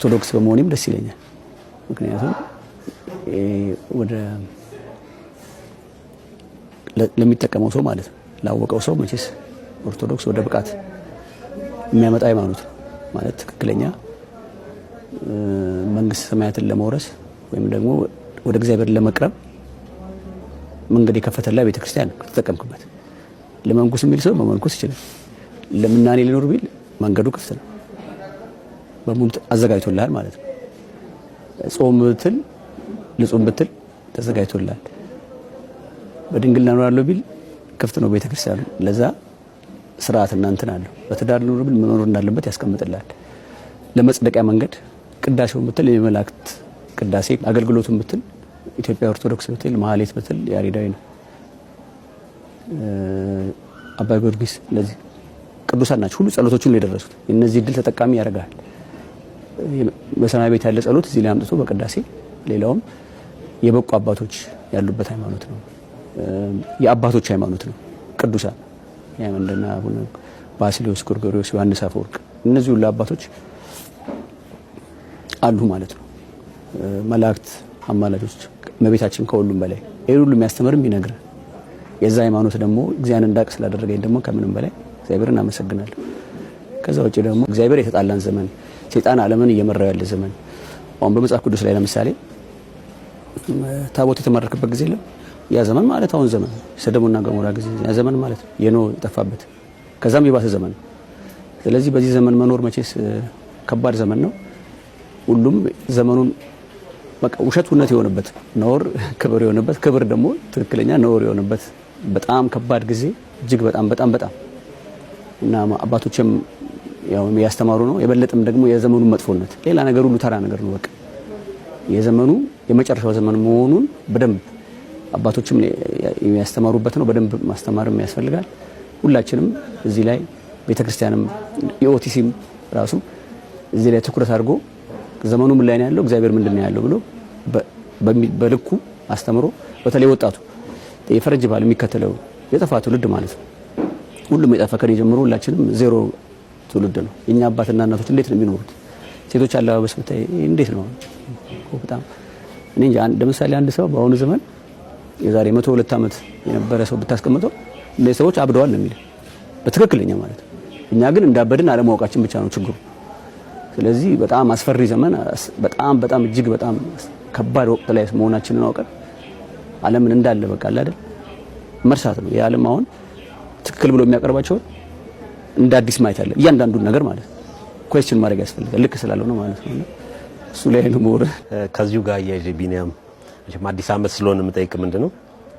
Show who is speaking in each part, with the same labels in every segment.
Speaker 1: ኦርቶዶክስ በመሆኔም ደስ ይለኛል። ምክንያቱም ወደ ለሚጠቀመው ሰው ማለት ነው፣ ላወቀው ሰው መቼስ ኦርቶዶክስ ወደ ብቃት የሚያመጣ ሃይማኖት ነው ማለት ትክክለኛ መንግስተ ሰማያትን ለመውረስ ወይም ደግሞ ወደ እግዚአብሔር ለመቅረብ መንገድ የከፈተላ ቤተክርስቲያን ነው። ከተጠቀምክበት ለመንኩስ የሚል ሰው መመንኩስ ይችላል። ለምናኔ ሊኖር ቢል መንገዱ ክፍት ነው። በሙሉ አዘጋጅቶልሃል ማለት ነው። ጾም ብትል ልጹም ብትል ተዘጋጅቶልሃል። በድንግልና እኖራለሁ ቢል ክፍት ነው ቤተክርስቲያኑ። ለዛ ስርዓትና እንትን አለው። በትዳር ልኖር ቢል መኖር እንዳለበት ያስቀምጥልሃል። ለመጽደቂያ መንገድ ቅዳሴውን ብትል የመላእክት ቅዳሴ አገልግሎቱን ብትል ኢትዮጵያ ኦርቶዶክስ ብትል መሀሌት ብትል ያሬዳዊ ነው። አባ ጊዮርጊስ እነዚህ ቅዱሳን ናቸው። ሁሉ ጸሎቶቹን የደረሱት የእነዚህ እድል ተጠቃሚ ያደርጋል። በሰማይ ቤት ያለ ጸሎት እዚህ ላይ አምጥቶ በቅዳሴ ሌላውም የበቁ አባቶች ያሉበት ሃይማኖት ነው። የአባቶች ሃይማኖት ነው። ቅዱሳን እንደነ አቡነ ባስልዮስ፣ ጎርጎርዮስ፣ ዮሐንስ አፈወርቅ እነዚህ ሁሉ አባቶች አሉ ማለት ነው። መላእክት አማላጆች፣ እመቤታችን ከሁሉም በላይ ይሄን ሁሉ የሚያስተምር የሚነግር የዛ ሃይማኖት ደግሞ እግዚአብሔርን እንዳቅ ስላደረገኝ ደግሞ ከምንም በላይ እግዚአብሔርን አመሰግናለሁ። ከዛ ውጭ ደግሞ እግዚአብሔር የተጣላን ዘመን፣ ሰይጣን ዓለምን እየመራው ያለ ዘመን አሁን በመጽሐፍ ቅዱስ ላይ ለምሳሌ ታቦት የተማረከበት ጊዜ የለም። ያ ዘመን ማለት አሁን ዘመን ሰዶምና ገሞራ ጊዜ ያ ዘመን ማለት የኖህ የጠፋበት ከዛም የባሰ ዘመን ነው። ስለዚህ በዚህ ዘመን መኖር መቼስ ከባድ ዘመን ነው። ሁሉም ዘመኑን በቃ ውሸት እውነት የሆነበት፣ ነውር ክብር የሆነበት፣ ክብር ደግሞ ትክክለኛ ነውር የሆነበት በጣም ከባድ ጊዜ እጅግ በጣም በጣም በጣም እና አባቶችም ያው ያስተማሩ ነው። የበለጠም ደግሞ የዘመኑን መጥፎነት ሌላ ነገር ሁሉ ተራ ነገር ነው። በቃ የዘመኑ የመጨረሻው ዘመን መሆኑን በደንብ አባቶችም ያስተማሩበት ነው። በደንብ ማስተማርም ያስፈልጋል። ሁላችንም እዚህ ላይ ቤተክርስቲያንም የኦቲሲም ራሱ እዚህ ላይ ትኩረት አድርጎ ዘመኑ ምን ላይ ነው ያለው፣ እግዚአብሔር ምንድን ነው ያለው ብሎ በልኩ አስተምሮ በተለይ ወጣቱ የፈረንጅ ባህል የሚከተለው የጠፋ ትውልድ ማለት ነው። ሁሉም የጠፋ ከኔ ጀምሮ ሁላችንም ዜሮ ትውልድ ነው። የኛ አባትና እናቶች እንዴት ነው የሚኖሩት? ሴቶች አለባበስ ብታይ እንዴት ነው? በጣም እኔ እንጃ። ለምሳሌ አንድ ሰው በአሁኑ ዘመን የዛሬ 102 ዓመት የነበረ ሰው ብታስቀምጠው እነዚህ ሰዎች አብደዋል ነው የሚለው በትክክለኛ ማለት ነው። እኛ ግን እንዳበድን አለማወቃችን ብቻ ነው ችግሩ። ስለዚህ በጣም አስፈሪ ዘመን፣ በጣም በጣም እጅግ በጣም ከባድ ወቅት ላይ መሆናችንን አውቀን ዓለምን እንዳለ በቃ አለ አይደል መርሳት ነው። የዓለም አሁን ትክክል ብሎ የሚያቀርባቸውን እንደ አዲስ ማየት አለ እያንዳንዱን ነገር ማለት ነው። Question ማድረግ ያስፈልጋል ልክ ስላልሆነ ማለት ነው። እሱ ላይ ነው more
Speaker 2: ከዚሁ ጋር አያይዤ ቢኒያም፣ መቼም አዲስ ዓመት ስለሆነ የምጠይቅ ምንድን ነው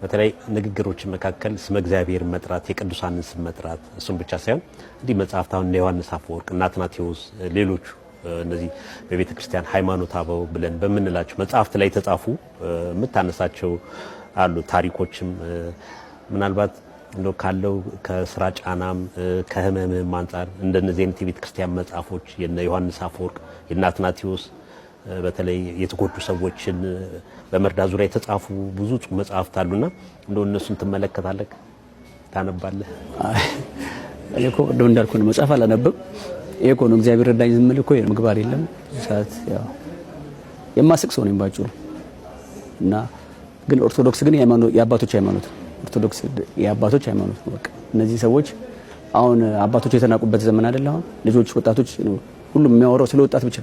Speaker 2: በተለይ ንግግሮች መካከል ስመ እግዚአብሔር መጥራት፣ የቅዱሳንን ስም መጥራት፣ እሱም ብቻ ሳይሆን እንዲህ መጽሐፍት አሁን እነ ዮሐንስ አፈወርቅ እና አትናቴዎስ ሌሎቹ እነዚህ በቤተ ክርስቲያን ሃይማኖት አበው ብለን በምንላቸው መጽሐፍት ላይ የተጻፉ የምታነሳቸው አሉ። ታሪኮችም ምናልባት እንደው ካለው ከስራ ጫናም ከህመምህም አንጻር እንደነዚህ አይነት የቤተ ክርስቲያን መጽሐፎች የነ ዮሐንስ አፈወርቅ የነ አትናቴዎስ በተለይ የተጎዱ ሰዎችን በመርዳት ዙሪያ የተጻፉ ብዙ መጽሐፍት አሉና እንደው እነሱን ትመለከታለህ፣ ታነባለህ?
Speaker 1: እኔ እኮ ቅድም እንዳልኩ ነው መጽሐፍ አላነብም። ይሄ እኮ ነው እግዚአብሔር ረዳኝ ዝም ልኮ ምግባር የለም ሰዓት ያው የማስቅ ሰው ነኝ ባጭሩ። እና ግን ኦርቶዶክስ ግን የአባቶች ሃይማኖት ነው። ኦርቶዶክስ የአባቶች ሃይማኖት ነው። በቃ እነዚህ ሰዎች አሁን አባቶች የተናቁበት ዘመን አይደል? አሁን ልጆች፣ ወጣቶች ሁሉም የሚያወራው ስለ ወጣት ብቻ።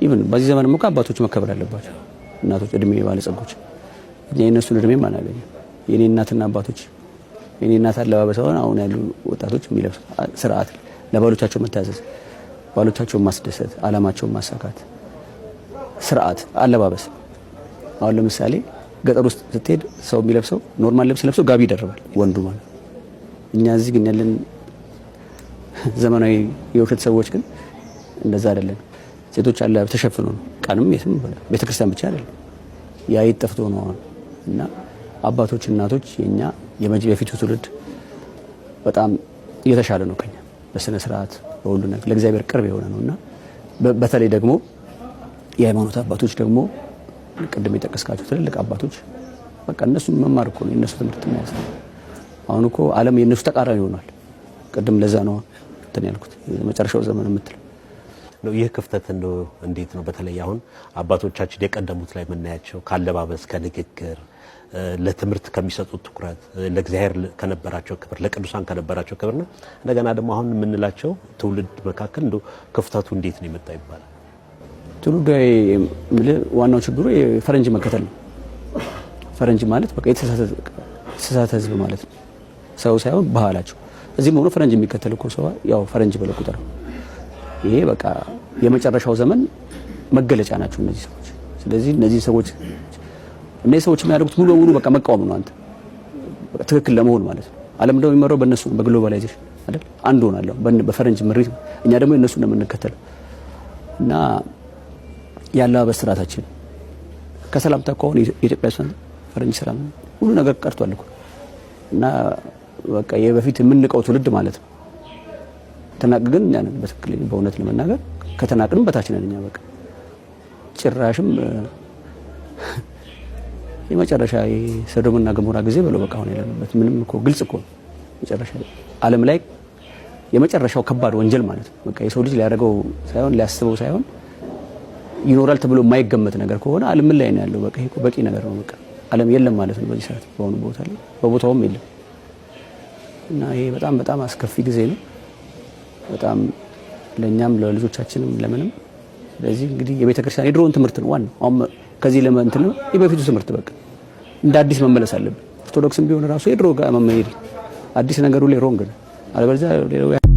Speaker 1: Even በዚህ ዘመን እኮ አባቶች መከበር አለባቸው። እናቶች፣ እድሜ ባለጸጎች፣ እኛ የእነሱን እድሜም አናገኝም። የኔ እናትና አባቶች የኔ እናት አለባበስ አሁን ያሉ ወጣቶች የሚለብሱ ስርዓት፣ ለባሎቻቸው መታዘዝ፣ ባሎቻቸውን ማስደሰት፣ አላማቸውን ማሳካት፣ ስርዓት አለባበስ። አሁን ለምሳሌ ገጠር ውስጥ ስትሄድ ሰው የሚለብሰው normal ልብስ ለብሶ ጋቢ ይደርባል ወንዱ ማለት። እኛ እዚህ ግን ያለን ዘመናዊ የውሸት ሰዎች ግን እንደዛ አይደለም። ሴቶች አለ ተሸፍኖ ነው ቀንም የትም ቤተክርስቲያን ብቻ አይደለም። ያ ጠፍቶ ነው አሁን። እና አባቶች እናቶች የኛ የበፊቱ ትውልድ በጣም እየተሻለ ነው ከኛ በስነ ስርዓት በሁሉ ነገር ለእግዚአብሔር ቅርብ የሆነ ነውና በተለይ ደግሞ የሃይማኖት አባቶች ደግሞ ቅድም የጠቀስካቸው ትልልቅ አባቶች በቃ እነሱን መማር እኮ ነው የእነሱ ትምህርት መያዝ ነው። አሁን እኮ ዓለም የእነሱ ተቃራኒ ሆኗል። ቅድም ለዛ ነው እንትን ያልኩት የመጨረሻው ዘመን የምትለው።
Speaker 2: ነው ይህ ክፍተት እንደው እንዴት ነው? በተለይ አሁን አባቶቻችን የቀደሙት ላይ የምናያቸው ካለባበስ፣ ከንግግር፣ ለትምህርት ከሚሰጡት ትኩረት፣ ለእግዚአብሔር ከነበራቸው ክብር፣ ለቅዱሳን ከነበራቸው ክብርና እንደገና ደግሞ አሁን የምንላቸው ትውልድ መካከል እንደው ክፍተቱ እንዴት ነው የመጣው ይባላል?
Speaker 1: ትውልዱ የምልህ ዋናው ችግሩ የፈረንጅ መከተል ነው። ፈረንጅ ማለት በቃ የተሳሳተ ህዝብ ማለት ነው። ሰው ሳይሆን ባህላቸው። እዚህም ሆኖ ፈረንጅ የሚከተል እኮ ሰው ያው ፈረንጅ ብለህ ቁጠረው። ይሄ በቃ የመጨረሻው ዘመን መገለጫ ናቸው እነዚህ ሰዎች። ስለዚህ እነዚህ ሰዎች የሚያደርጉት ሙሉ በሙሉ በቃ መቃወም ነው። አንተ በቃ ትክክል ለመሆን ማለት ነው። ዓለም ደግሞ የሚመራው በእነሱ በ globalization አይደል? አንድ ሆናለሁ በፈረንጅ ምሪት፣ እኛ ደግሞ የእነሱ ነው የምንከተለው። እና ያለባበስ ስርዓታችን ከሰላምታ ከሆነ የኢትዮጵያ ፈረንጅ ሰላም ሁሉ ነገር ቀርቷል እኮ። እና በቃ የበፊት የምንቀው ትውልድ ማለት ነው። ተናቅ ግን እኛ ነን በትክክል በእውነት ለመናገር ከተናቅንም በታች ነን እኛ። በቃ ጭራሽም የመጨረሻ የሰዶምና ገሞራ ጊዜ ብለው በቃ አሁን ያለንበት ምንም እኮ ግልጽ እኮ ነው። መጨረሻ ዓለም ላይ የመጨረሻው ከባድ ወንጀል ማለት ነው። በቃ የሰው ልጅ ሊያደርገው ሳይሆን ሊያስበው ሳይሆን ይኖራል ተብሎ የማይገመት ነገር ከሆነ ዓለም ምን ላይ ነው ያለው? በቃ ይሄ እኮ በቂ ነገር ነው። በቃ ዓለም የለም ማለት ነው በዚህ ሰዓት በአሁኑ ቦታ ላይ በቦታውም የለም። እና ይሄ በጣም በጣም አስከፊ ጊዜ ነው። በጣም ለእኛም ለልጆቻችንም ለምንም። ስለዚህ እንግዲህ የቤተ ክርስቲያን የድሮውን ትምህርት ነው ዋናው። አሁን ከዚህ ለመንትን ነው የበፊቱ ትምህርት በቃ እንደ አዲስ መመለስ አለብን። ኦርቶዶክስም ቢሆን ራሱ የድሮ ጋር መመሄድ አዲስ ነገሩ ላይ wrong ነው። አለበለዚያ ሌላው